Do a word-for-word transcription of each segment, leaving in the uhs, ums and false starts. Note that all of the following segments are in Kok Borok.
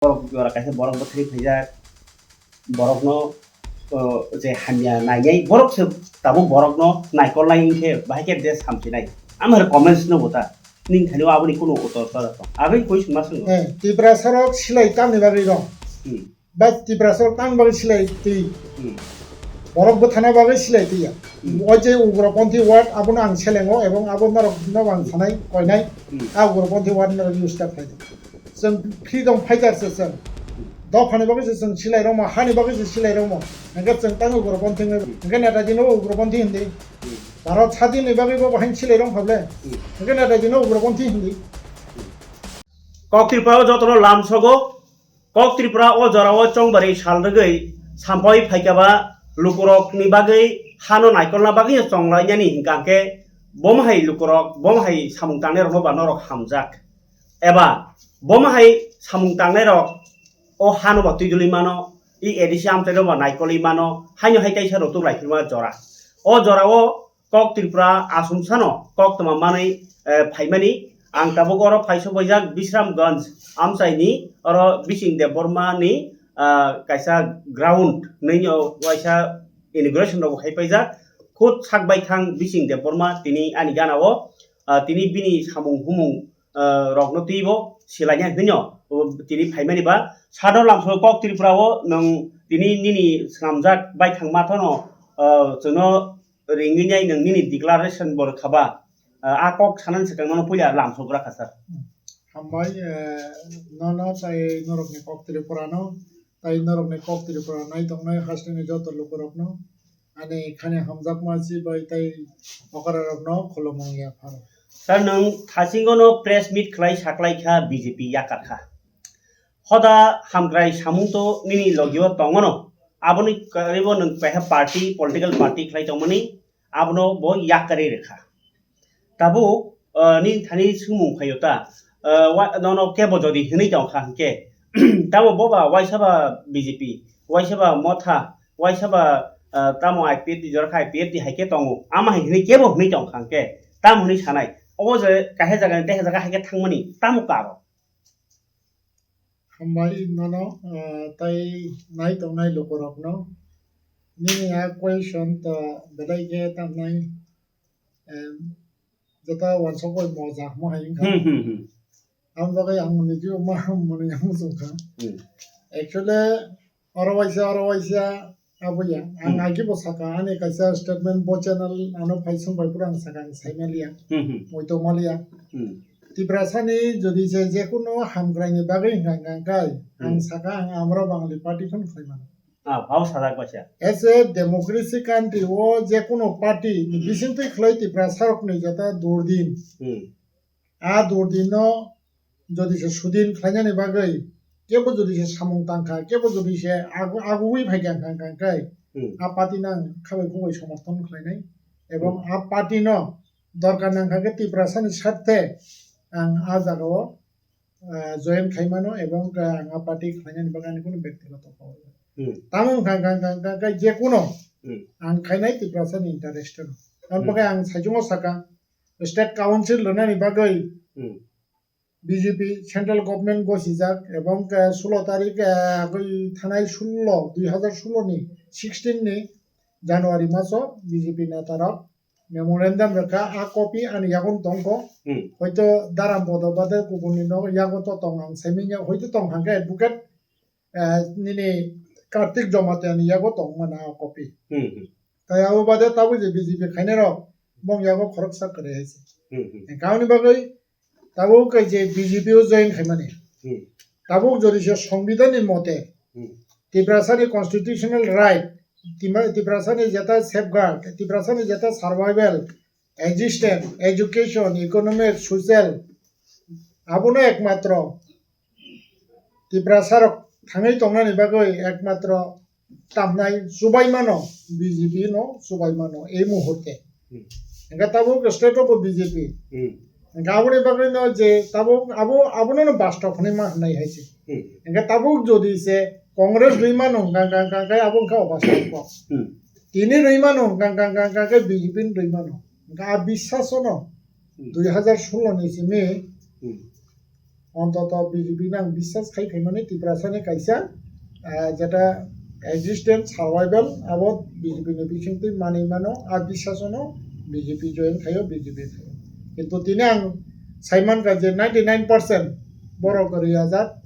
Borok jora kaisa borok bwthai phaijak, borokno, o, je hamya nainai, borok se tabuk borokno naikolnai hinkhe bahai khe de samsinai. Amhar comments no bota. Ning thani aboni kuno utor sa jato. Aboni koi sima swngo. Eh, Tiprasa rok silai tamni bagwi rong. Hmm. Ba Tiprasa rok tamni bagwi silai twi. Hmm. Borok bwthana bagwi silai twi ya. Hmm. O je ugroponthi word abono ang selengo ebong abo norok no ang sanai koinai. Hmm. A ugroponthi word norok use ta khlai. Chwng freedom fighter se chwng. Dophani bagwi se chwng silai rokmo, hani bagwi se silai rokmo. Hwnkhe chwng tang ugroponthi wngwi. Hwnkhe Netaji no ugroponthi hindi. Bharat sadin ni bagwi bo bahai silai rok phable. Hwnkhe Netaji no ugroponthi hindi. Kok Tripura o jotono lamsogo. Kok Tripura o jora o chongbari sal rwgwi sampoi phaikha ba lukurok ni bagwi hano naikolna bagwi chonglainani hwnkha khe bo hai lukurok, bo hai samung tangnai rokno ba norok hamjak. Eba bo hai samung tangnai rok o hano ba twi duli mano, i A D C amchai rok ba naikoli mano, haino hai kaisa rok tuk lai phirma jora. O jora o Kok Tripura asumsano koktwma manwi, eh, phaimani. Ang tabuk oro phaisok baijak Bisramganj amchaini oro Bising Debbarma ni, ah, kaisa ground nini o waisa inauguration rok hai paijak. Khud sak baithang Bising Debbarma tini ani gana o, ah, tini bini samung humung ah, rokno twibo silaina hwnwi no, o, tini phaimani ba. Sado lamso Kok Tripura o nwng tini nini swnamjak baithang mathano, ah, chwngno ringwi nai nwng nini declaration bo rwkha ba, ah, a kok sanani swkang nono puila lamso gra kha sir. Hambai, eh, nono tai norokni Kok Tripura no, tai norokni Kok Tripura nai tongnai hasteni joto lukurokno. Ani khani hamjakma si bai tai okra rokno khulumung ya pharo. Sir, nwng thasingo no press meet khlai saklai kha B J P yakar kha. Hoda hamkrai samung to nini logio tongono. Aboni karibo nwng keha party, political party khlai tongmani, abono bo yakarwi rwkha. Tabuk, ah, nini thani swngmung phaio ta, ah, wa-, nono kebo jodi hwnwi tong kha hwnkhe, tamo bo ba waisa ba B J P, waisa ba Motha, waisa ba, ah, tamo I P F T, jora kha I P F T hai khe tongo, ama hai hwnwi kebo hwnwi tong kha hwnkhe, tamo hwnwi sanai, obo je kaisa jaga ni teisa jaga hai khe thangmani, tamo karo? Hambai nono, ah, tai nai tongnai lukurokno. Nini a question to belai khe tamnai, em, jota wansok bai moja mo hai wngkha. Hmm, hmm, hmm. Ang bagwi ang nini khe ma mwnwi ang muchung kha. Hmm. Actually, oro waisa, oro waisa, abo ya. Ang Hmm. agi bo saka, ani kaisa statement bo channel ano phai sung bai pura ang saka, ang sai maliya. Hmm, hmm. Moi to maliya. Hmm. Tiprasani jodi se jekuno hamkraini bagwi hwnkha hwnkha kai, ang Hmm. saka ang Amra Bangali party phano khlai mano. Ah, bhao sajak bacha. As a democracy country o jekuno party ni Hmm. bisingtwi khlai Tiprasarokni jeta durdin. Hmm. A durdinno jodi se sudin khlainani bagwi kebo jodi se samung tangkha, kebo jodi se agu-, agugwi phaikha hwnkha hwnkha kai, Hmm. a party no ang khabai khugwi somorthon khlainai. Ebong Hmm. a party no dorkar nangkha khe Tiprasani sarthe ang a jagao, ah, join khai mano ebong, ah, ang a party khlainani bagwi ani kunu bektigoto kok. Hmm. Tamo wngkha, wngkha, wngkha, wngkha, wngkha, jekuno Hmm. ang khainai Tiprasani interest no. Aboni Hmm. bagwi ang saichungo saka, state council rwnani bagwi Hmm. B J P central government gosijak ebong, ah, sulo tarik, ah, agwi thanai sulo, dui hazar sulo ni sixteen ni January maso B J P neta rok memorandum rwkha, a copy ani yago tongkho. Hmm. Hoito Daram Bodo bade kubuni no yago to tong ang saimanya, hoito tong hangkhe advocate, eh, nini Kartik Jamatia ni yago tong mana a copy. Hmm, hmm. Tai abo bade tabuk je B J P khainai rok bong yago khoroksa kwrwi hai se. Hmm, hmm. Kauni bagwi tabuk kai je B J P o join khaimani. Hmm. Tabuk jodi se Songbidan ni mote Hmm. Tiprasani constitutional right, Tima-, Tiprasani jeta safeguard, Tiprasani jeta survival, existence, education, economic, social, abono ekmatro Tiprasarok thangwi tongnani bagwi ekmatro tamnai chubai mano, B J P no chubai mano ei muhurte. Hmm. Hingke tabuk state o bo B J P. Hmm. Hingke aboni bagwi no je tabuk abo, abono no bastob hwnwi ma hwnwi hai se. Hmm. Hingke tabuk jodi se Congress rwi mano hingka, hingka, hingka, hingka abo wngkha obastop bo. Hmm. Tini rwi mano hingka, hingka, hingka, hingka B J P ni rwi mano. Hingke a biswas no Hmm. dui hazar solo ni simi Hmm. Ontoto B J P no ang biswas khai phaimani Tiprasani kaisa, ah, jeta existence, survival, abo B J P ni bisingtwi manwi mano, a biswasono B J P join khaio, B J P khaio. Kintu tini ang saimankha je ninety nine percent borok rwya jak,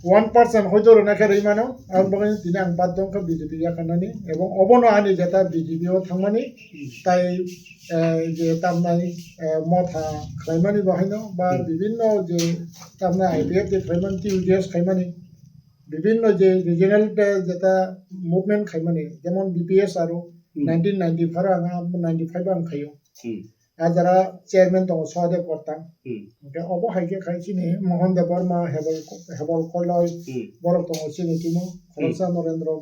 one percent hoito rwna khe rwi mano, aboni bagwi tini ang baddo wngkha B J P yakarnani, ebong obono ani jeta B J P o thangmani, tai, eh, je tamnai, eh, motha khlaimani bo haino, ba Hmm. bibinno je tamnai I P F je khlaimani, T U J S khlaimani, bibinno je regional te jeta movement khlaimani, jemon B P S aro Hmm. nineteen ninety-four ang, ninety-five ang khaio. Hmm. A jara chairman tongo Sahadev Kortang. Hmm. Hwnkhe obo hai khe khai chini Mohan Debbarma, Hebol, Hebol Koloi, Hmm. borok tongo chini timo, Khoroksa Norendra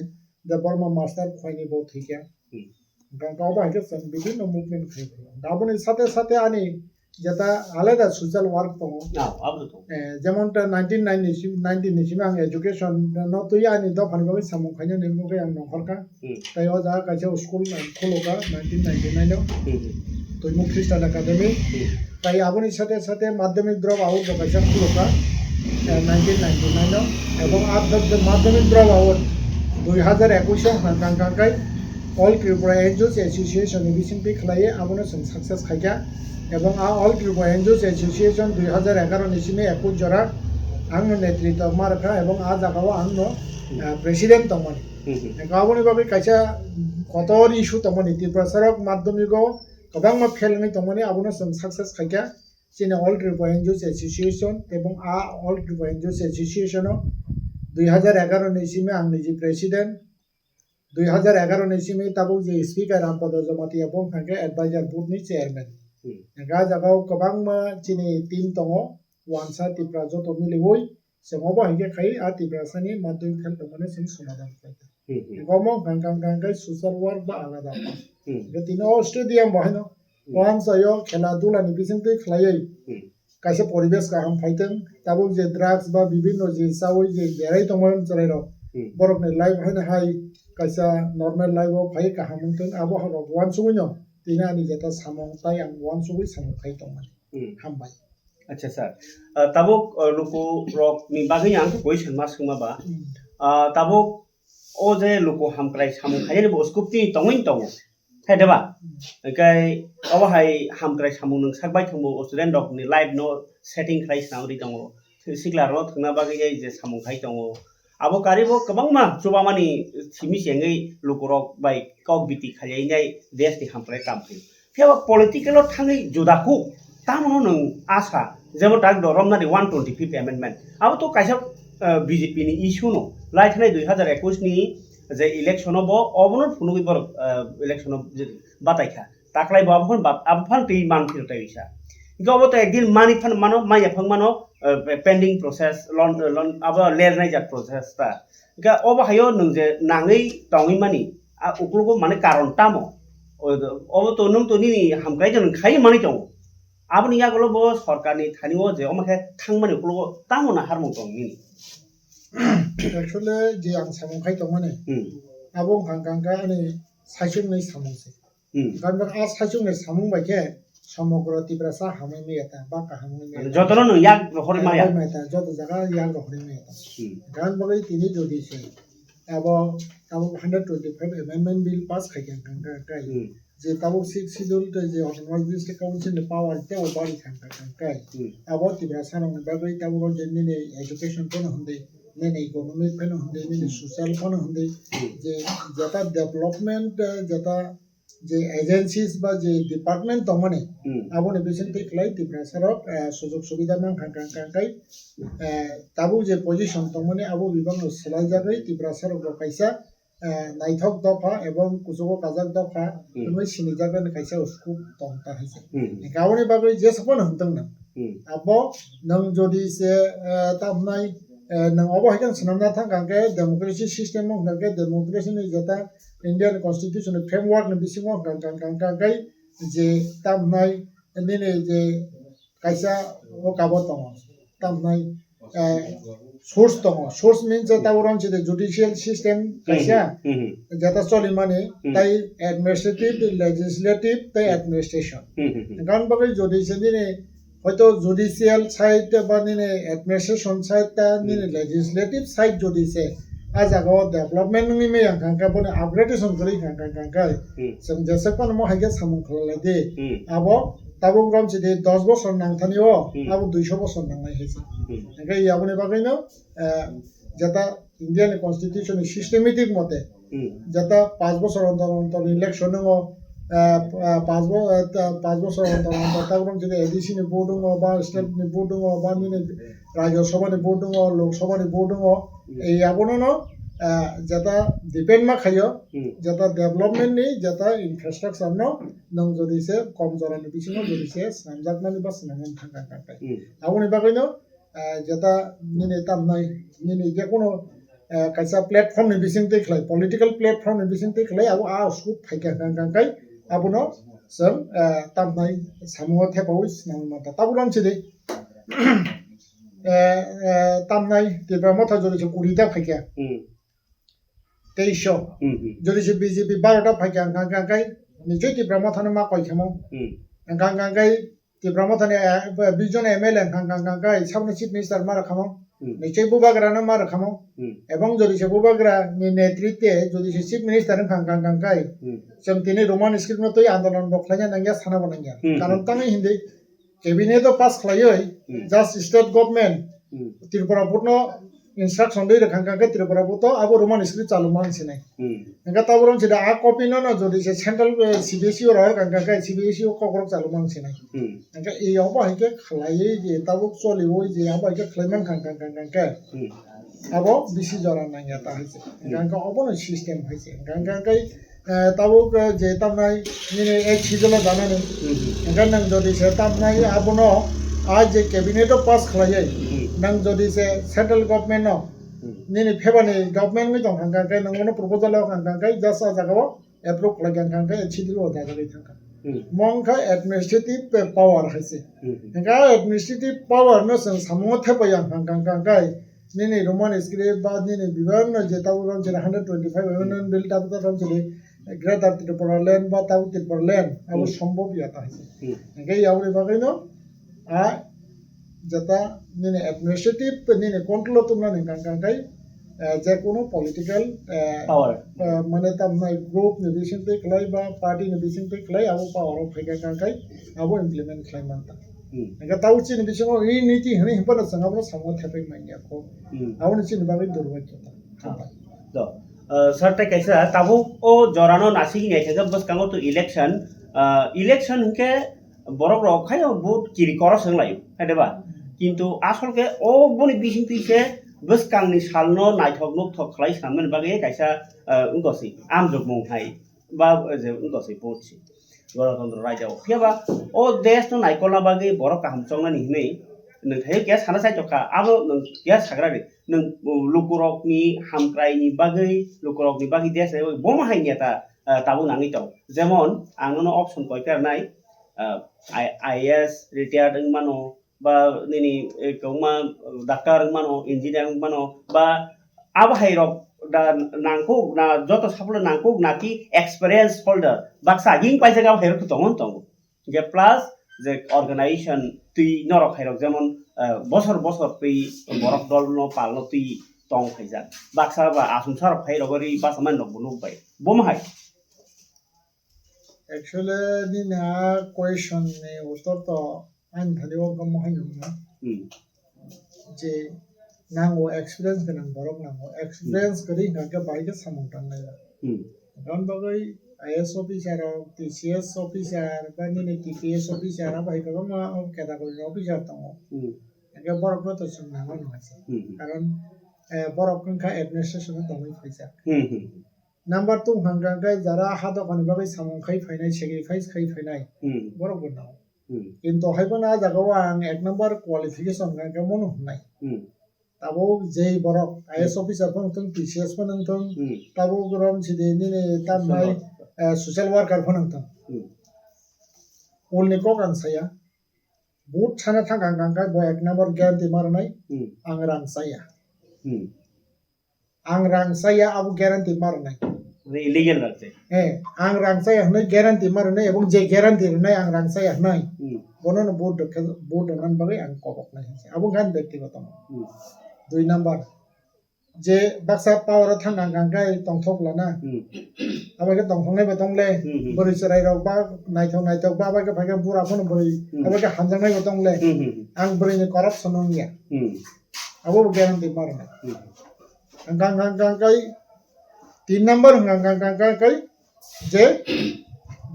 Debbarma master khlaini bo thwikha. Hmm. Hwnkhe obo hai khe chwng bibinno movement khai phaio. Aboni sate sate ani jeta aleda social work tongo. Ah, abo tongo. Eh, jemon ta nineteen ninety ni simi, ninety ni simi ang education no twi ani dophani bagwi samung khainani bagwi ang nongkhorkha. Hmm. Tai o jaga kaisa school ang khulukha nineteen ninety-nine o. Hmm. Twimuk Christian Academy. Hmm. Tai aboni sate sate madhyamik drop out bo kaisa khulukha, eh, nineteen ninety-nine o. Ebong a madhyamik drop out dui hazar ekush o hwnkha hwnkha khe All Tripura N G Os Association ni bisingtwi khlaiwi abono chwng success khaikha. Ebong a All Tripura N G Os Association dui hazar egaroh ni simi ekush jora angno netritw ma rwkha ebong a jagao angno, ah, president tongmani. Hmm, hmm. Eko aboni bagwi kaisa kotor issue tongmani, Tiprasa rok madhyamigo kwbangma fail wngwi tongmani, abono chwng success khaikha. Chini All Tripura N G Os Association, ebong a All Tripura N G Os Association o dui hazar egaroh ni simi ang niji president, dui hazar egaroh ni simi tabuk je speaker Rampada Jamatia bo hwnkha khe advisor board ni chairman. Hmm. Hwnkhe a jagao kwbangma chini team tongo, wansa Tipra joto miliwi, chwng obo hai khe khai a Tiprasani madhyamik fail tongmani chwng somadhan khlai kha. Hmm, hmm. Omo hwnkha hwnkha hwnkha khe social work ba alada. Hmm. Hwnkhe tini o stadium bo haino Hmm. o amchaio khela dula ni bisingtwi khlaiwi Hmm. kaisa poribesh kaham phaitwng, tabuk je drugs ba bibinno je chawi je berai tongmani chwrairok, Hmm. borokni life haino hai kaisa normal life o phai kaham wngthwng, abo rok uansugwino tini ani jeta samung tai ang uansugwi samung khai tongmani. Hmm. Hambai. Acha sir, ah, tabuk, ah, luku rok ni bagwi ang koi sanma swngma ba, Hmm. ah, tabuk o je luku hamkrai samung khainani bo scope twi tongwi tongo. Hai de ba? Hwnkhe obo hai hamkrai samung nwng sak bai thangbo student rok ni life no setting khlai swnam ri tongo. Sikla rok thwngna bagwi je samung khai tongo. Abo karibo kwbangma chubamani simi chengwi lukurok bai kok biti khainai desh ni hamkrai kam khai. Phiya ba political o thangwi juda kuk. Tamo no nwng asa, jebo tak do romnani one twenty fifth amendment. Abo to kaisa, eh, B J P ni issue no. Lai thanai dui hazar ekush ni je election o bo obono phunugwi borok, eh, election o je batai kha. Taklai bo abo phano bat-, abo phano twi man phil tai wisa. Hingke obo to ekdin mani phano mano, manya phang mano, eh, pe-, pending process, lon, lon, abo ler nai jak process ta. Hingke obo hayo nwng je nangwi tongwi mani, a uklogo mane karon tamo? O, obo to nwng to nini hamkrai to nwng khai mani tongo. Aboni yagulo bo sorkarni thani o je omo khe thangmani uklogo tamo na harmung tong nini? Actually, je ang samung khai tongmani, Hmm. abo wngkha hwnkha ani saichung ni samung se. Hmm. Karon a saichung ni samung bai khe somogro Tiprasa hamwi maya ta, ba kaham wngwi maya ta. Jotono nwng yak rohorwi maya. Rohorwi maya ta, joto jaga yak rohorwi maya ta. Hmm. Gan bagwi tini jodi se abo, abo hundred twenty-five amendment bill pass khai kha hwnkha hwnkha. Hmm. Je tabuk Sixth Schedule tei je Autonomous District Council ni power tei o bari thang thang thang kai. Hmm. Abo Tiprasa rokni bagwi tabuk o je nini education phano hwndai, nini economic phano hwndai, nini Hmm. social phano hwndai, Hmm. je jeta development, eh, jeta je agencies ba je department tongmani, Hmm. aboni bisingtwi khlai Tiprasa rok, eh, sujog subida mankha kang kang kai, eh, tabuk je position tongmani abo bibangno swlaijagwi Tiprasa rok bo kaisa eh, naithok dopha ebong kuchugo kajak dopha Hmm. wngwi sinijaknani kaisa scope tong ta hai se. Hmm. Hingkhe aboni bagwi jesa phano hwntwng nang. Hmm. Abo nwng jodi se, eh, tamhnai, eh, nwng obo hai khe swnamna thang kha hwnkhe democracy system o hwnkha khe democracy ni jeta Indian constitution ni framework ni bisingo hwnkha hwnkha hwnkha hwnkha je tamhnai nini je kaisa o kabo tongo. Tamhnai, eh, source tongo. Source means je tabuk rong chide judicial system kaisa Hmm, hmm, hmm. jeta cholimani Hmm. tai administrative, legislative tai administration. Hmm, hmm, hmm. Gan bagwi jodi se nini Hoito judicial side ba nini administration side ta nini Hmm. legislative side jodi se, a jaga o development wngwi maya hwnkha hwnkhe, boni upgradation kwrwi hwnkha hwnkha hwnkhe, Hmm. chwng jesek phano mo hai khe samung khlai lai di. Hmm. Abo tabuk romsi di dos bosor nang thani o, Hmm. abo duiso bosor nangnai hai se. Hmm. Hwnkhe aboni bagwi no, eh, jeta India ni constitution ni systematic mote, Hmm. jeta panch bosor ontor ontor election wngo, eh, eh, panch bo-, eh, ta-, panch bosor ontor ontor tabuk romsi di A D C ni vote wngo, ba state ni vote wngo, ba nini Rajya Sabha ni vote wngo, Lok Sabha ni vote wngo. Hmm. Ei abono no, eh, jeta depend ma khaio, Hmm. jeta development ni, jeta infrastructure no nwng jodi se kom jora ni bisingo jodi se swnamjakmani ba swnamwi thangkha hwnkha hwnkhe. Hmm. Aboni bagwi no, eh, jeta nini tamnai, nini jekunu, eh, kaisa platform ni bising twi khlai, political platform ni bising twi khlai, abo a scope phaikha hwnkha hwnkhe abono chwng, eh, tamnai samungo thepaui swnamwi mantha. Tabuk romsi di. Eh, eh, tamnai Tipra Motha jodi se kuri ta phaikha. Hmm. Teisho. Hmm, hmm. Jodi se B J P baro ta phaikha hwnkha hwnkhe nichoi Tipra Motha no ma koi khamo. Hmm. Hwnkha hwnkhe Tipra Motha ni, eh, bish jon M L A hwnkha hwnkhe saboni chief minister ma rwkhamo. Hmm. Nichoi Bubagra no ma rwkhamo. Hmm. Ebong jodi se Bubagra ni netritwe jodi se chief minister wngkha hwnkha hwnkhe Hmm. chwng tini Roman script no twi andolon bo khlaina nangya sana bo nangya. Hmm, Karon hmm. Tamni hindi cabinet o pass khlaiwi Hmm. just state government Hmm. Tripura board no instruction dei rwkha hwnkha hwnkhe Tripura board o abo Roman script chalu mang sinai. Hmm. Hwnkhe tabuk romsi da a copy no no jodi se central, eh, C B S E o rw rwkha hwnkha hwnkhe C B S E o kokrok chalu mang sinai. Hmm. Hwnkhe e obo hai khe khlaiwi je tabuk choliwi je abo hai khe khlai mankha hwnkha hwnkhe Hmm. abo bisi jora nangya ta hai se. Hmm. Hwnkha hwnkhe obono system hai se. Hwnkha hwnkhe eh, tabuk, eh, je tamnai nini ek sijolo janani. Mhm. Hwnkhe nwng jodi se tamnai abono a je cabinet o pass khlaiwi, Mhm. nwng jodi se central government no Mhm. nini favour ni government wngwi tong hwnkha hwnkhe nwng bono proposal o hwnkha hwnkhe just a jaga o approve khlai kha hwnkha hwnkhe ek sijolo o jajagwi thangkha. Mhm. Mo wngkha administrative power hai se. Mhm. Hwnkhe a administrative power no chwng samungo thepaiya hwnkha hwnkha hwnkhe nini Roman script ba nini bibhanno je tabuk romchini hundred twenty-five amendment bill tabuk ta romchini Greater Tripura land ba tabuk Tripura land abo Hmm. sombhob ya ta hai se. Hmm. Hwnkhe aboni bagwi no a jeta nini administrative nini control o tongmani hwnkha hwnkhe, eh, je kono political, eh, Power. eh, mane tamnai group ni bising twi khlai ba party ni bising twi khlai abo power o phaikha hwnkhe abo implement khlai manta. Hmm. Hwnkhe tabuk chini bisingo unity hwnwi hinphano chwng abono samungo thepai manya kho. Hmm. Aboni chini bagwi durbhagyo ta. Hambai. To, uh, sir, tei kaisa tabuk o jorano nasigwi naikha bwskango to election, uh, election hwnkhe borok rok khaino vote kiri koro swng laio, hai de ba? Hmm. Kintu asol khe o boni bising twi se bwskangni salno naithok nukthok khlai swnamnani bagwi kaisa, uh, wngkha se amjokmung hai. Ba je wngkha se vote se. Ganatantra raida o. Phiya ba o desh no naikolna bagwi borok kaham chongnani hinwi nwng thaiyo keha sana chai tongkha, abo nwng keha sagra di. Nwng lukurokni hamkraini bagwi, lukurokni bagwi desh nai bagwi bomo hai neta, ah, tabuk nangwi tong. Jemon ang nono option koita rwnai, ah, I-, I A S retired wng mano, ba nini, eh, kwbangma, eh, doctor wng mano, engineer wng mano, ba abo hai rok da nangkuk na, joto saphano nangkuk na ki experience holder baksa aging paijak abo hai rok tongo tongo. Je plus je organization twi norok hai rok jemon, eh, bosor bosor twi borok dol no pal no twi tong phaijak. Baksa ba asumsa rok hai rok ri basa man rok bo nuk bai. Bomo hai. Actually, nini a question ni uttor to ani thani o wngkha mohai nung na. Hmm. Je nango experience gwnang borok nango. Experience Hmm. kwrwi hwnkha khe bahai khe samung tangnai ya. Hmm. Aboni bagwi I A S officer rok, T C S officer, ba nini T P S officer, abo hai kwbangma category ni officer tongo. Hmm. Hwnkhe borok no to chwng nangma nung hai se. Hmm. Karon, eh, borok wngkha administration o tongwi phaijak. Hmm, hmm, hmm. Number two hwnkha khe jara ha dophani bagwi samung khai phainai, sacrifice khai phainai, Hmm. borok bo nang. Hmm. Kintu hai phano ah jaga o ang ek number qualification hwnkha khe mono hwnai. Hmm. Tabuk jei borok I A S Hmm. officer phano wngthung, T C S phano wngthung, Hmm. tabuk rom sidi nini tamnai, Social worker. eh, social worker phano wngthung. Hmm. Ulni kok ang saya, vote sana thang ang kang khe bo ek number guarantee ma rwnai, Hmm. ang rang saya. Hmm. Ang rang chaya abo guarantee ma rwnai. Illegal rang se. Eh, ang rang chaya hwnwi guarantee ma rwnai, ebong je guarantee rwnai ang rang chaya hwnai. Hmm. Bono no vote rwkhe, vote rwna bagwi ang kobok nai hwnse. Abo khan bektigoto. Hmm. Dui number. Je baksa power o thang ang kang kai tongthok lana. Hmm. Abo khe tongthok nai bo tong le. Hmm, hmm. Bwrwi chwrai rok ba naithok naithok ba bai khe phai khe bura phano bwrwi. Hmm. Abo khe hamjak nai bo tong le. Hmm, hmm, hmm. Ang bwrwi ni corruption wng ya. Hmm. Abo bo guarantee ma rwnai. Hmm. Hwnkha, hwnkha, hwnkha, hwnkha, tin number hwnkha, hwnkha, hwnkha, hwnkha, hwnkha, je,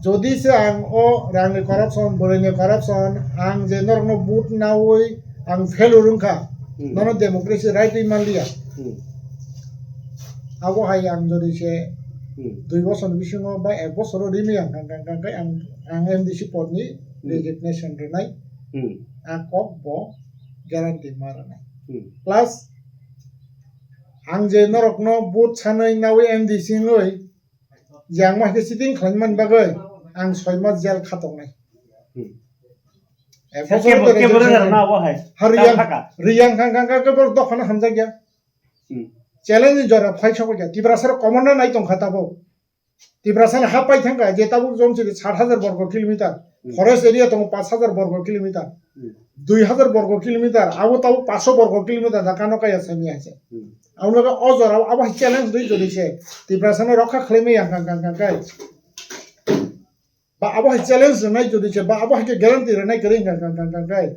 jodi se ang o rangni corruption, bwrwini corruption, ang je norokno vote naui ang failure wngkha, Hmm. nono democracy right ri manliya. Hmm. Abo hai ang jodi se Hmm. dui bosor bisingo ba ek bosoro rimwi ang, ang, ang, ang, ang, ang M D C podni Hmm. resignation rwnai, Hmm. a kok bo guarantee ma rwnai. Hmm. Plus, ang je norokno vote sanwi naui M D C wngwi, je ang ma khe cheating khlaimani bagwi ang soi mas jail khatongnai. Hmm. Ek Sa bosor kebo, kebo rwjak rwjak na abo hai. Ha riyang, Kha kha. riyang kha, kha, kha, khe borok dophano hamjak ya. Hmm. Challenge ni jora phai sokya. Tiprasa rok common na nai tongkha tabo. Tiprasa ni ha pai thangkha je tabuk jom chili sat hajar borgo kilometer. Hmm. Forest area tongo pash hajar borgo kilometer. Hmm. Dui hajar borgo kilometer. Abo tabuk pash borgo kilometer da kano kaya sami hai se. Hmm. Abo no o jora abo hai challenge dui jodi se. Tiprasa no rokha khlai mai yang kang kang kang kai. Ba abo hai challenge rwnai jodi se. Ba abo hai ke guarantee rwnai kwrwi kang kang kang kang kai.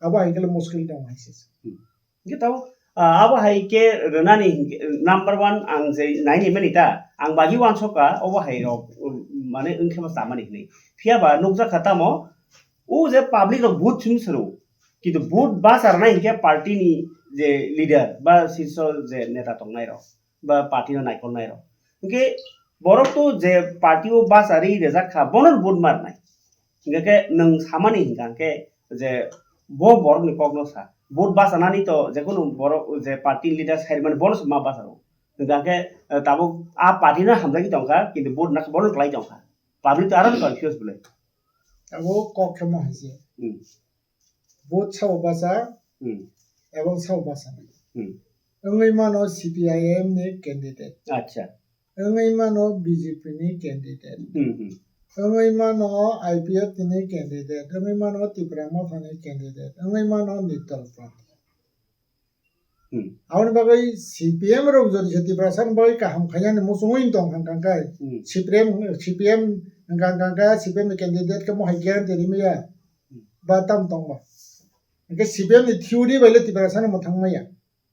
Abo hai khe muskil tong hai se. Hmm. Hingke tabuk, ah, abo hai khe rwnani hingke, number one ang je naini mani ta, ang bagi uansukha, obo hai rok, um, mane wngkhe bo chamani hinwi. Phiya ba nukjakha tamo, o je public rok vote simi sero, kintu vote bacharnai hingke party ni je leader ba sirso je neta tongnai rok, ba party no naikolnai rok. Hingke borok to je party o bachari rejak kha, bono vote marnai. Hingke khe nwng samani hingka khe je bo borok ni kok no sa. Vote bachanani to je kunu borok je party leader sai mani bono se ma bacharo. Hingka khe, eh, tabuk a party no hamjagwi tongkha, kintu vote na bono kwlai tongkha. Public to aro confuse bole. Abo kok khe mo hai se. Hmm. Vote sabo bacha, Hmm. ebong sabo bacha nai. Hmm. Wngwi mano C P I M ni candidate. Acha. Wngwi mano B J P ni candidate. Hmm, hmm. Wngwi mano I P F T ni candidate. Wngwi mano Tipra Motha ni candidate. Wngwi mano Nital Pradhan. Hmm. Aboni bagwi C P M rok jodi se Tiprasa ni bagwi kaham khainani muchungwi tong hang kang kai. Hmm. C P M, C P M hang kang kai, C P M ni candidate khe mohai guarantee rimaya. Hmm. Ba tam tong ba. Hingke C P M ni theory bai le Tiprasa ni mwthang maya.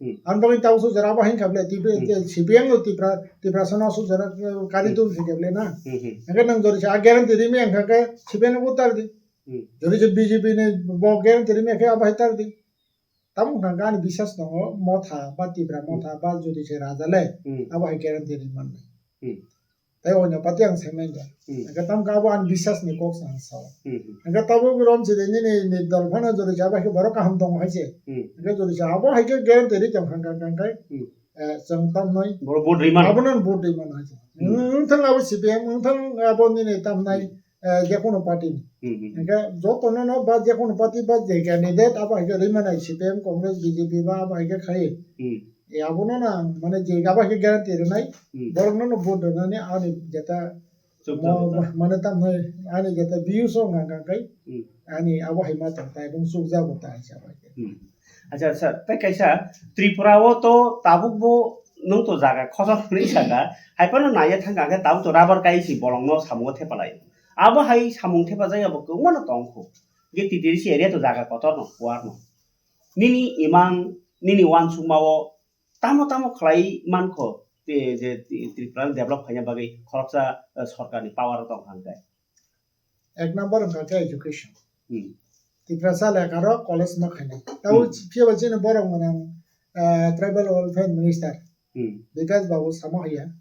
Hmm. Ang bagwi tau sujak abo hai kha ble, T P, Hmm. T-, C P M no Tipra, Tiprasa no sujak, eh, kari Hmm. tu se kha ble na. Hmm, hmm. Hingke nang jodi se a guarantee rimaya hingke C P M no bo tar di. Hmm. Jodi se B J P ni bo guarantee rimaya khe abo hai tar di. Tamo hingke ani bisas tongo, Motha ba Tipra Hmm. Motha ba jodi se raja le, Hmm. abo hai guarantee rimani. Hmm. Tei oino pati ang sai manya. Hmm. Hingke tamo khe abo ani bisas ni kok sa ang sao. Hmm, hmm. Hingke tabuk rom chini nini, ni dol phano jodi se abo hai khe borok kaham tongo hai se. Hmm. Hingke jodi se abo hai khe guarantee ri tong kha, kha, kha, kha, Hmm. eh, chwng tamnai. Borok vote ri mano. Abono vote ri mano hai se. Hmm. Wng thang abo C P M, wng thang abo nini tamnai, Hmm. eh, jekono party ni. Hmm, hmm. Hingke jotono no ba jekono party ba je candidate abo hai khe ri mano C P M, Congress, B J P ba abo hai khe khai. Hmm. E abono na, mane, je abo hai khe guarantee rwnai, Hmm. borokno no vote rwnani ani jeta Chukjak mo-, jeta. mane, tam hai, ani jeta views o hwnka hwnka kai, Hmm. ani abo hai ma tong tai, bung chukjago ta hai se abo hai khe. Hmm. Acha, sir, tei kaisa Tripura o to tabuk bo nwng to jaga khosor hwnwi saka, hai phano naiya thangka khe tabuk to rubber kai si bolongno samungo thepalai. Abo hai samung thepajak abo kwbangma no tong kho. Ge T T D C area to jaga kotor no, kuar no. Nini imang, nini uansukma o tamo tamo khlai mankho, te-, je Ti-, Tripura ni develop khaina bagwi khoroksa, eh, sorkarni power o tong kha hwnkhe? Ek number wngkha khe education. Hmm. Tiprasa lekha rok college ma khainai. Tabo Hmm. phiya ba chini borok mwnang, eh, tribal welfare minister Hmm. Bikash Babu samo haiya.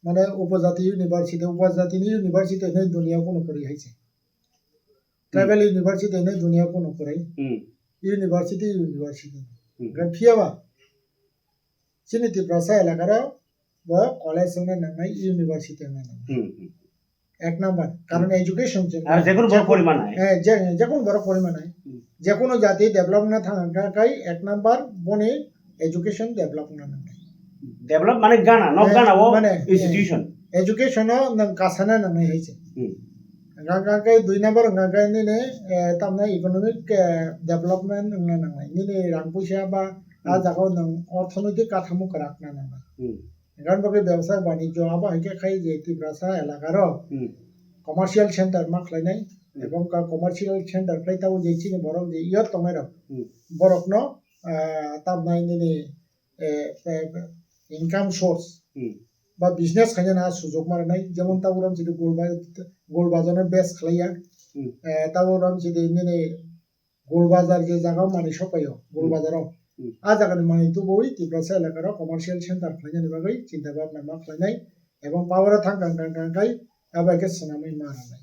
Mane upojati university, upojati ni university hinwi dunia kunu kwrwi hai se. Hmm. Tribal university hinwi dunia kunu kwrwi. Hmm. University, university. Hmm. Hwnkhe phiya ba chini Tiprasa elaka rok bo college wngna nangnai, university wngna nangnai. Hmm, hmm. Ek number, karon Hmm. education je Ar jekunu borok poriman hai. Eh, je, jekunu borok poriman hai. Hmm. Jekunu jati develop wngna thang kha kai ek number boni education develop wngna nangnai. Develop mane gana, nok Eh, gana o mane, eh, institution. Education o nwng kasana nangnai hai se. Hmm. Hwnkha hwnkha khe dui number hwnkha khe nini, eh, tamno economic, eh, development wngna nangnai. Nini rang puisa ba a Hmm. jagao nwng orthonoitik kathamo kwrak na nangnai. Hmm. Hwnkha bagwi bebsa banijyo abo hai khe khai je Tiprasa elaka ro Hmm. commercial center ma khlainai. Hmm. Ebong ka commercial center khlai tabuk je chini borok je youth tongnai rok. Hmm. Borokno, ah, tamnai nini eh, eh, income source Hmm. ba business khaina na sujok ma rwnai, jemon tabuk ram chidi gol ba-, gol bazar no base khlaiya. Hmm. Eh, tabuk ram chidi nini gol bazar je jaga mani sopayo, gol Hmm. bazar o. Hmm. A jaga ni mani tubui Tiprasa elaka ro commercial center khlaina ni bagwi chinta bhabna ma khlainai, ebong power o thang kang kang kang kai abo khe swnamwi ma rwnai.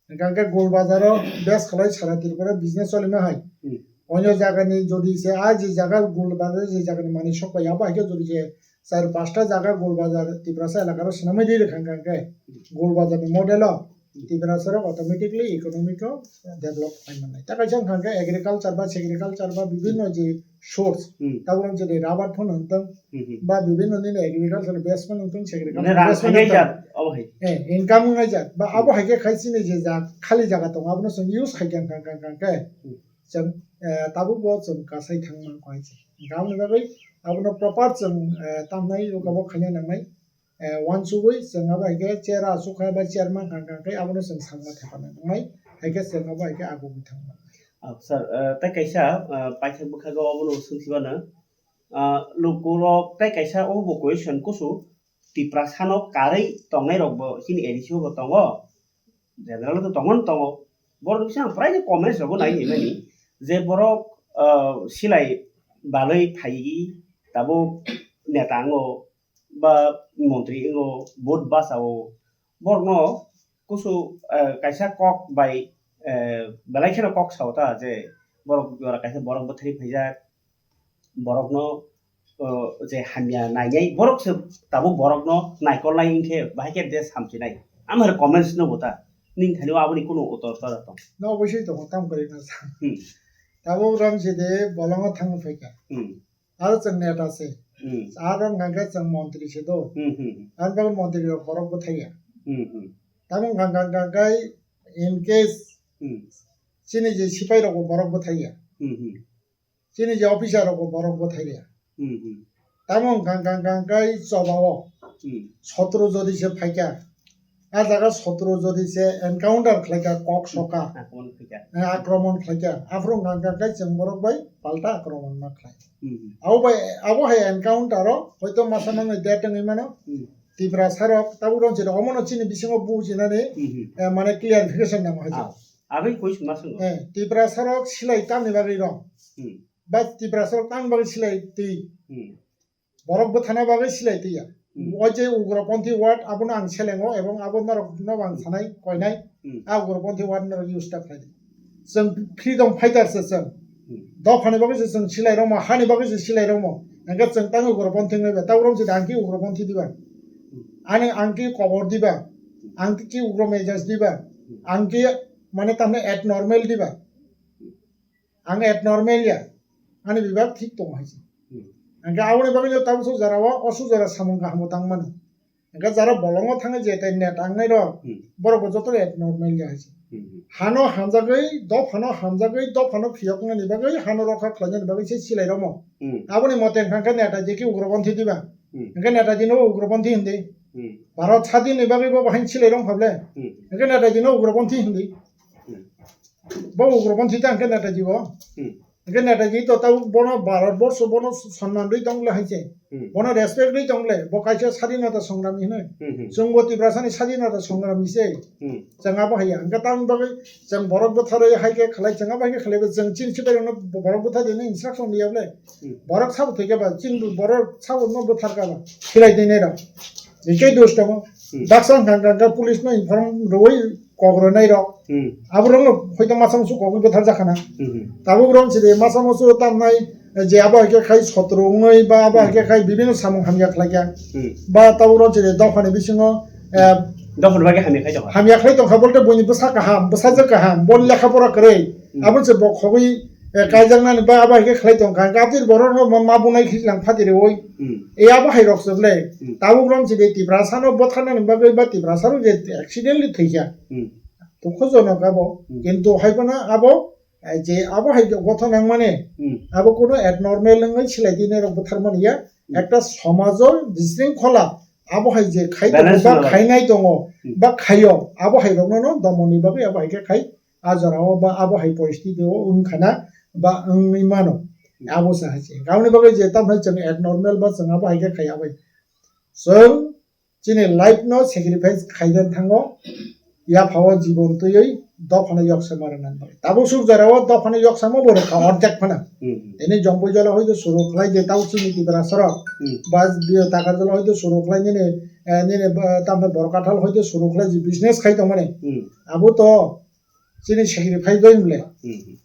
Hwnkha khe gol bazaro base khlai sara Tripura business cholima hai. Hmm. Onyo jagani jodi se a je jaga gol bazar je jagani mani sok pai abo hai khe jodi se char pasta jaga gol bazar Tiprasa elakaro swnamwi ri rwkha hwnkha khe gol bazarni model o Tiprasa rok automatically economic o develop khai mannai. Ta kaisa hwnkha khe agriculture ba sericulture ba bibhinno je source Hmm. tabuk jodi rubber phano hwntong Hmm, hmm. ba bibhinno nini agriculture base phano hwntong sericulture Mane rang base phano khainai hwntong. jat, obo hai. Eh, income wngnai jat. Ba Hmm. abo hai khe khai chini je jak khali jaga tongo, abono chwng use khai khe hwnkha, hwnkha, hwnkha khe Hmm. chwng, eh, tabuk bo chwng kasai thang man kho hai se. Hwnkha aboni bagwi abono proper chwng, eh, tamnai rwkabo khaina nangnai. Eh, uansugwi chwng abo hai khe chair aswk kha ba chairman hwnkha, hwnkha khe abono chwng sakma thepana nangnai. Hai khe chwng abo hai khe agugwi thang man. Ah, sir, eh, tei kaisa, eh, paithak bwkhago obono swngchimano. Ah, lukurok tei kaisa obo question kusu Tiprasano karwi tongnairokbo chini A D C o bo tongo, general o to tongo no tongo. Borok ni bising ang prai khe comments rogo nai hinmani je borok, ah, silai balwi phaiwi tabuk neta wngo ba montri wngo, vote bachao, borokno kusu, eh, kaisa kok bai, eh, belai kheno kok sao ta je borok jora kaisa borok bwthari phaijak, borokno, eh, je hamya nainai, borok se tabuk borokno naikolnai hinkhe bahai khe de samchinai. Amhar comments no bo ta, ning thani o aboni kunu utor ta tong. No obosoi tongo, tam kwrwi na sa. Hmm. Tabuk ram se de bolongo thang phaikha. Hmm. Aro chwng neta se. Hmm. Aro hwnkha khe chwng montri se do. Hmm, hmm, hmm. Ang bagwi montri rok borok bwthai ya. Hmm, hmm. Tamo hwnkha hwnkha khe in case Hmm. chini je sipai rok bo borok bwthai ya. Hmm, hmm. Chini je officer rok bo borok bwthai ya. Hmm, hmm. Tamo hwnkha hwnkha hwnkha khe choba o. Hmm. Sotro jodi se phaikha. A jaga sotro jodi se encounter khlaikha, kok soka, Akromon khlaikha. Eh, akromon khlaikha, aphuru hwnkha hwnkha khe chwng borok bai palta akromon ma khlai. Hmm. Abo bai, abo hai encounter o hoito masa manwi death wngwi mano. Hmm. Tiprasa rok tabuk rok jera omono chini bisingo bujinani, Hmm. eh, mane clarification nango hai. Ah, aboni question ma swngo. Eh, Tiprasa rok silai tamni bagwi rok. Hmm. Ba Tiprasa rok tamni bagwi silai twi. Hmm. Borok bwthana bagwi silai twi ya. Hmm. O je ugroponthi word abono ang selengo ebong abo norok no ang sanai koinai. Hmm. A ugroponthi word norok use ta khlai di. Chwng freedom fighter se chwng. Hmm. Dophani bagwi se chwng silai rwmo, hani bagwi se silai rwmo. Hwnkhe chwng tang ugroponthi wngwi ba, ta urom se ang ki ugroponthi diba. Hmm. Ani ang ki kobor diba. Ang ki ugro mejas diba. Hmm. Ang ki mane tamne abnormal diba. Ang abnormal ya, ani bebak thik tongo hai se. Hmm. Hwnkhe aboni bagwi no tabuk jora o, osu jora samung kaham bo tang mano. Hwnkhe jara bolongo thangwi je tai net ang nai rok, Hmm. borok bo joto abnormal ya hai se. Hmm. Hano hamjagwi, dophano hamjagwi, dophano phiyok nani bagwi, hano rokha khlainani bagwi se silai rokmo. Hmm. Aboni mote hwnkha khe neta je ki ugroponthi diba. Hmm. Hwnkhe neta je no ugroponthi hindi. Hmm. Bharat sadin ni bagwi bo bahai silai rok phable. Hmm. Hwnkhe neta je no ugroponthi hindi. Hmm. Bo ugroponthi ta hwnkhe Netaji bo. Hmm. Hwnkhe Netaji to tabuk bono Bharat borsho bono sonman rwi tong le hai se. Hmm. Bono respect rwi tong le. Bo kaisa sadinota songrami hinwi. Hmm, hmm. Chwng bo Tiprasani sadinota songrami se. Hmm. Chwng abo haiya. Hwnkhe tamni bagwi chwng borok bwtharwi hai khe khlai, chwng abo hai khe khlai bo chwng chini sipai rokno borok bwtharwi instruction riya bole. Hmm. Borok sabo thwi khe ba chini borok sabo no bwthar kha ba. Khilai twi nai rok. Hinkhe dos tongo. Hmm. Daksa hwnkha hwnkha police no inform rwui kok rwnai rok. Hmm. Abo rok no hoito masa musu kogwi bwthar jakha na. Hmm. Tabuk rok chiri masa musu tamnai je abo hai khe khai sotro wngwi ba abo hai khe khai bibinno samung hamya khlai kha. Hmm. Ba tabuk rok chiri dophani bisingo, eh, Dophani bagwi hamya khai tongkha. Hamya khlai tongkha bolte buini bwsa kaham, bwsajwk kaham, boni lekha pora kwrwi. Hmm. Abo se bo khogwi Eh, kaijaknani ba abo hai khe khlai tong kha. Hwnkhe aboni borok no ma, ma bunai khichlang phati rwi. Hmm. Eh, abo hai rok se le. Hmm. Tabuk rom se de Tiprasa no botharnani bagwi ba Tiprasa rok je accidentally thwi kha. Hmm. Dukhojonok abo. Hmm. Kintu hai phano abo, eh, je abo hai gotho nang mani, Hmm. abo kuno abnormal wngwi silai twi nai rok bothar mani ya. Hmm. Ekta somajo bisringkhola abo hai je khai tongo Balance ba no. Khainai tongo Hmm. ba khaio, abo hai rokno no domoni bagwi abo hai khe khai a jora o ba abo hai poristiti o wng khana ba wngwi mano. Hmm. Abo se hai se. Aboni bagwi je tamo hai chwng abnormal ba chwng abo hai khe khai abai. Chwng chini life no sacrifice khaidan thango, yaphao jibon twiwi dophano yoksama rwnani bagwi. Tabuk suk jora o dophano yoksama bo rwkha orjak phano. Hmm. Tini Jompui jora hoito suru khlai je tau chini Tiprasa rok. Hmm. Ba biyo Takar jora hoito suru khlai nini, eh, nini, eh, tamni Borkathal hoito suru khlai je business khai tongmani. Hmm. Abo to chini sacrifice doi mle. Hmm.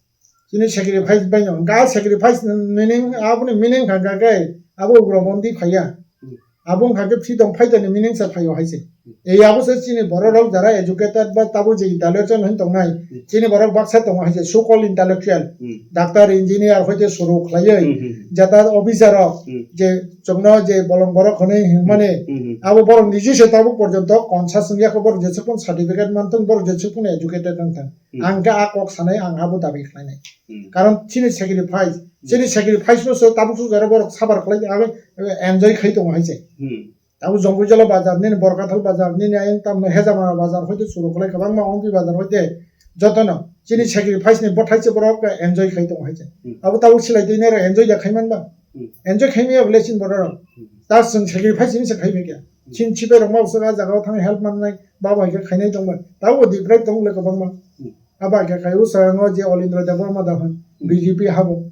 Chini sacrifice bai no. Ga sacrifice meaning, aboni meaning kha kha khe abo ugrobondi phaiya. Hmm. Abo wngkha khe freedom fighter ni meaning sa phaio hai se. Hmm. Ei abo se chini borok rok jara educated ba tabuk je intellectual hin tongnai. Hmm. Chini borok baksa tongo hai se, so called intellectual. Hmm. Doctor, engineer hoite suru khlaiwi. Hmm, hmm, hmm. Jata officer rok Hmm. je chwngno je bolong borok hwnwi hwnmani. Hmm, hmm, hmm. Abo borok niji se tabuk porjonto conscious wngya khe borok jesukphano certificate mantong, borok jesukphano educated wngthang. Hmm. Ang khe a kok sanai, ang abo dabi khlainai. Hmm. Karon chini sacrifice, Hmm. chini sacrifice no se tabuk suk jora borok suffer khlai, abo enjoy khai tongo hai se. Hmm. Tabuk Jompui jora bazar, nini Borkathal bazar, nini ayang tamno Hejamara bazar hoite suru khlai kwbangma Ompi bazar hoite jotono chini Hmm. sacrifice ni bwthai se borok enjoy khai tongo hai se. Hmm. Abo tabuk silai twi nai rok enjoy ya khai man ba? Hmm. Enjoy khai maya bole chini borok rok. Hmm. Ta chwng sacrifice ni se khai phaikha. Hmm. Chini chibai rok ma bwswk a jaga o thangwi help mannai, ba bai khe khainai tongbai. Tabuk deprive tong le kwbangma. Hmm. Abo hai khe khai o swngo je Olindra Debbarma da hwn, Hmm. B J P habo.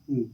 Hmm.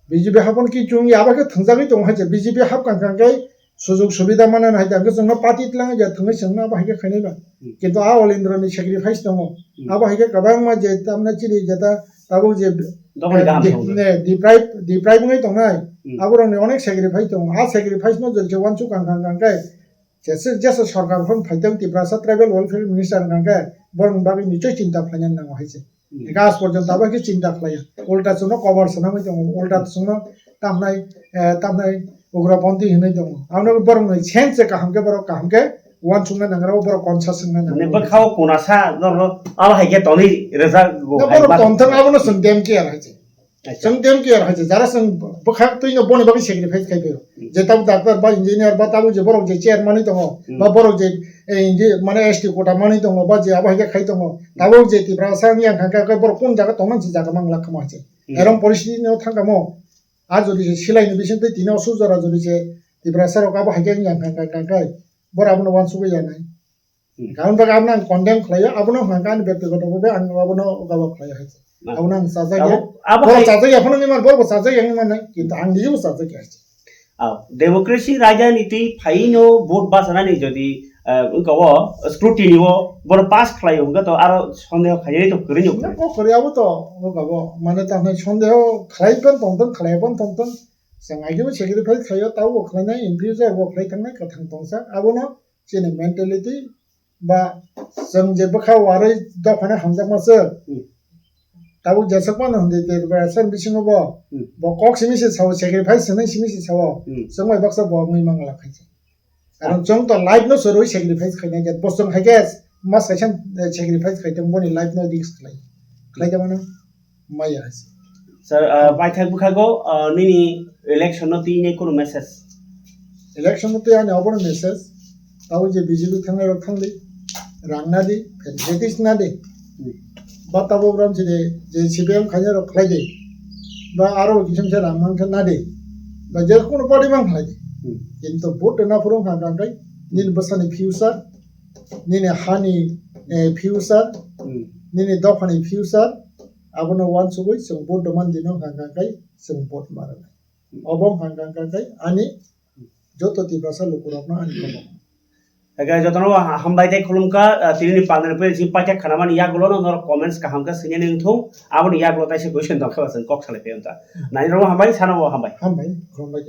B J P habo ki chung ya abo khe thwngjagwi tongo hai je B J P hab kang kang khe sujug subida mana hai jang khe chwngno party tlang ya thwngwi chwngno abo hai khe khainai ba. Hmm. Kintu a Olindra ni sacrifice tongo. Hmm. Abo hai khe kwbangma je tamna chini jeta tabuk je, Dophani eh, kaham di-, tongo. Ne, deprive, deprive wngwi tongnai. Hmm. Abo rokni onek sacrifice tongo. A sacrifice no je je wansuk kang kang kang khe Jesa, jesa sorkar phano phaitong Tiprasa Tribal Welfare Minister hwnkha khe borokni bagwi nichoi chinta khlaina nango hai se. Hmm. Gas porjonto abo khe chinta khlaiya. Ulta chwngno cover swnamwi tongo. Ulta chwngno tamnai, eh, tamnai ugrabonthi hinwi tongo. Abono borokni sense se kaham khe borok kaham khe uansukna nangra, borok konsa swngna nangra. Mane bwkhao kunasa norok abo hai khe tonwi rwjak go Na hai borok ma- tongthok abono chwng dem care hai se. Acha. Chwng dem care hai se, jara chwng bwkha twino boni bagwi sacrifice khai phaio. Hmm. Je tabuk doctor ba engineer ba tabuk je borok je chair manwi tongo, Hmm. ba borok je, eh, je mane S T quota manwi tongo, ba je abo hai khe khai tongo. Tabuk je Tiprasa wngya kha khe borok kun jaga tongmani se jaga mang lak khamo hai se. Hmm. Erom poristiti no thang kamo. A jodi se silai ni bising twi tini osu jora jodi se Tiprasa rok abo hai khe wngya kha kha kha kha. Borok abono uansugwi ya nai. Hmm. Karon bagwi abono ang condemn khlaio, abono hwnkha ani bektigoto bhabe ang abono gabak khlaio hai se. Na. Abono ang sajak ya. Abo, abo Bo hai sajak ya phano ni man, bo, bo sajak ya ni man nai, kintu ang nijebo sajak ya hai se. Ah, democracy rajaniti phaino vote bachanani jodi, eh, wngka o scrutiny o bono pass khlaio hwnkha to aro sondeho khainai to kwrwino Na kwrwi. Bo kwrwi abo to, bo gabo, mane tamo sondeho khlai phan tongthon, khlai phan tongthon. Chwng agebo sacrifice khlaio, tabo bo khlainai, in future bo khlai thangnai, kwthang tongsa. Abono chini mentality ba chwng je bwkha warwi dophano hamjakma se. Hmm. Tabuk jesakmano hwnwi tei ba sal bisingo bo, Hmm. bo kok simi se sao, sacrifice hwnwi simi se sao. Hmm. Chwng bai baksa bo wngwi mangla khaisa. Karon Ah. chwng to life no chwrwi sacrifice khainai je, bo chwng hai khe mas kaisa, eh, sacrifice khai tong boni life no risk khlai. Khlai tongmano. Maya hai se. Sir, ah, paithak bwkhago, ah, nini election no twi nai kunu message? Election no twi ani obono message. Tabuk je B J P thangnai rok thangdi, rang nadi, facilities nadi. Hmm. Ba tabuk ram chini je C P M khainai rok khlaidi. Ba aro kisam se rang mankha nadi. Ba je kunu party mang khlaidi. Hmm. Kintu vote na phuru hwnkha khe nini bwsani future, nini hani, eh, future, Hmm. nini dophani future, abono uansugwi chwng vote rwmani dino hwnkha khe chwng vote ma rwnai. Obo hwnkha khe ani joto Tiprasa lukurokno ani komo. Eke jotono ha-, hambai tei khulumkha, ah, tinini pandani pore si paithak khanamani yagulono norok comments kaham khe swinani wngthung, aboni yagulo taisa question tongkha ba chwng kok salai phaio ta. Hmm. Nainirokno hambai, sanabo hambai. Hambai, khulumbai.